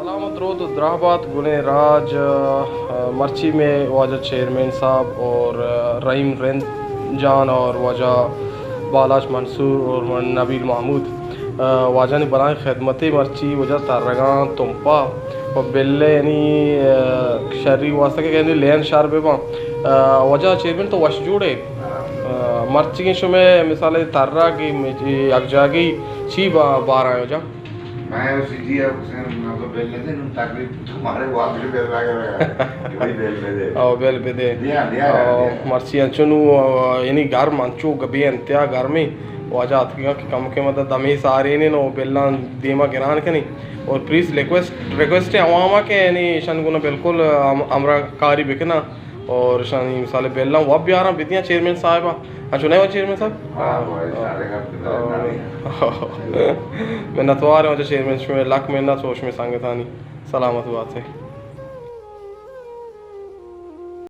سلام و درود و دراہ بات گلیں راج۔ آ، مرچی میں واجہ چیئرمین صاحب اور، آ، رحیم رند جان اور واجہ بالاچ منصور اور من نبیل محمود، آ، واجہ نی بلائیں خدمتے مرچی وجہ ترگاں تمپا و بلے یعنی، آ، شری واسطہ کہ یعنی لین شر بہ باں۔ آ، واجہ چیئرمین تو وش جوڑے۔ آ، مرچی شمے مثال ترا کہ یک جاگی چی با-، بارا وجہ؟ میں اسی جی اب سے نہ تو بل نہ دے، نوں تقریب تمہارے واپس بل لگا رہا ہے۔ کہ بھائی بل دے دے۔ او، بل بدے۔ دیا، دیا، او، دیا۔ مرچی انچو نوں، یعنی گرم انچو گبی انتہا گرمی۔ واجہ اتکگاں کہ کم کے مدد دمی سارین نو بلاں دیما گران کنی۔ اور پلیز ریکویسٹ، ریکویسٹ ہے عوام کہ یعنی شن گنا بالکل ہم-، ہمراہ کاری بکنا۔ اور شانی مثال بلاں وب بیاراں بدیاں چیئرمین صاحب۔ انچو نہیں ہو چیئرمین صاحب؟ ہاں، ہاں، ہاں۔ منتوار ہوں چیئرمین، شمے لک منت ہو شمے سنگتانی۔ سلامت بات ہے۔